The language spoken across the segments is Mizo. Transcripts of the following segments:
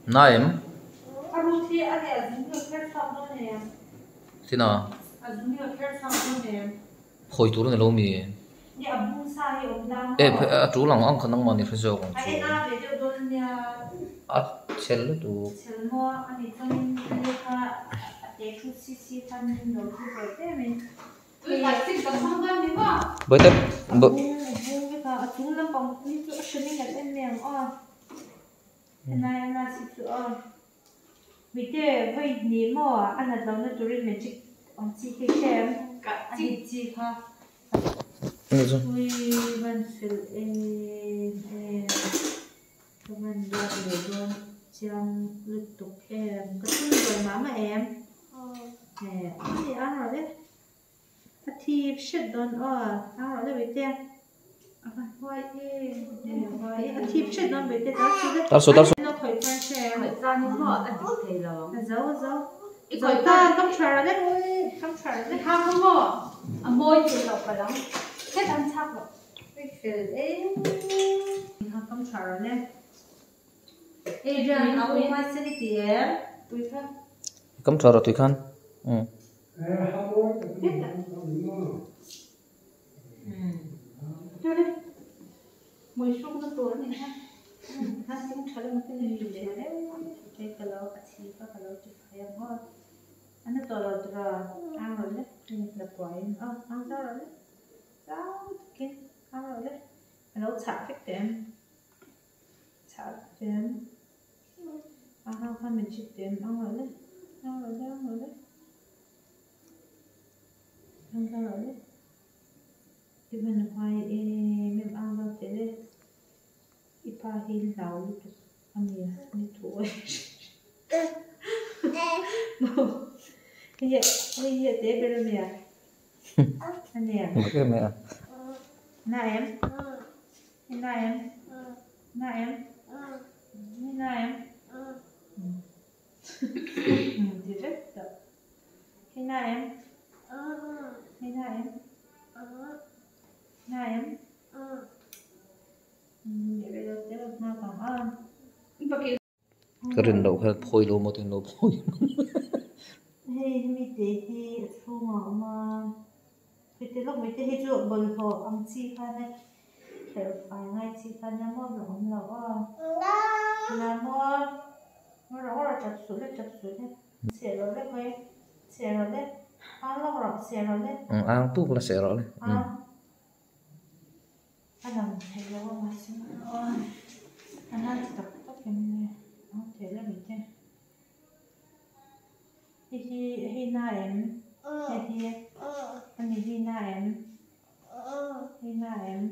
Na em? Tina. Phawi tur a ni lo mi? E a tul ang ang kha nangmah ni hre zawk ang chu. A chel lutuk. Bawihte A thip hret dawn aw ang rawh le bete a va hnuai em em a thip hret dawn bete tar su le tar su tar su lo khawih chuan hre khawih chuan in maw a dik thei lo a zo a zo i khawih ta kam tha rawh le kam tha rawh le ha kha maw a mawi thei lo ka lang hret an chak lo i fel em ha kam tha rawh le Adrian a u hmai sen i ti em tui kha kam tha rawh tui khan um Ang ta rawh le. I van huai em em ang lo teh le. I pa hi hlau lutuk a nia ni thu awi hei hi hei hi a te ber a nia a nia. Na em? Na em? Na em? Na em? Ti vek tawh. Hei na em? Hei na em? Na em? Ka rin loh kha phawi lo maw tin lo phawi. Hei hemi te hi a chhungah a awm a, heti lawk mai te hi chu bawlhhlawh ang chi khan a kherh fai ngai chi kha nia maw a awm lo aw. Na maw rawh rawh tap suh le tap suh le. Seh rawh le khawi seh rawh le ang lawk rawh seh rawh le. Ang tuk la seh rawh le. Ang a lang thei lo a mahse aw a nal tak tak em le ang thei le mai te. Hei hi hei na em hei hi ani hi na em hei na em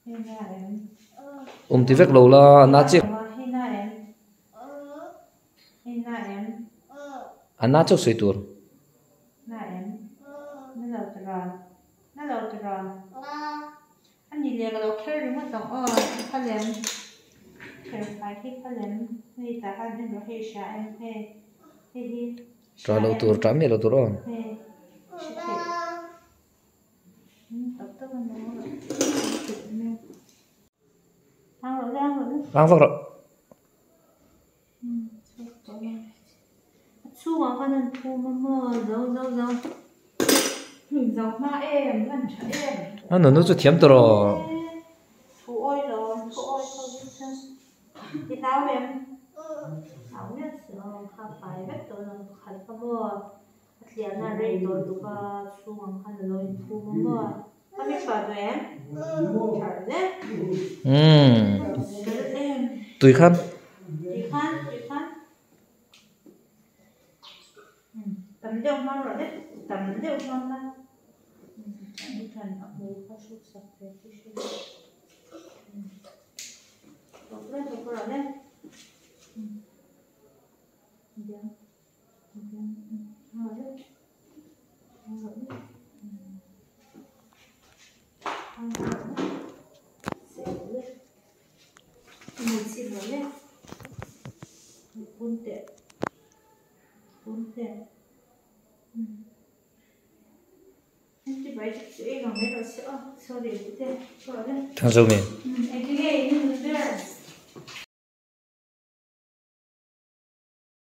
hei na em. Awm ti vek lo la a na chiah. Hei na em. A na chauh sawi tur. Ṭah loh tur, ṭah miah loh tur aw. Ang vak rawh. A chhungah khan an phum a maw zo zo zo zo hma em hman tha em. A nunu chu thiam tawh rawh. Thu awi lo thu awi tho hi chu i hlau em? Hlau miah suh aw kha fai vek tawh lo pakhat kha maw a tliahna a rei tawh lutuk a chhungah khan a lo inphum a maw a mi tha duh em? Tha hle. Tui khan. Tui khan tui khan. Tam deuh hmang rawh le tam deuh hmang la i than a hmu kha hruk sak ve chi hre tawp le tawp rawh le biang biang rawh le rawh le seh le Thang zo mi.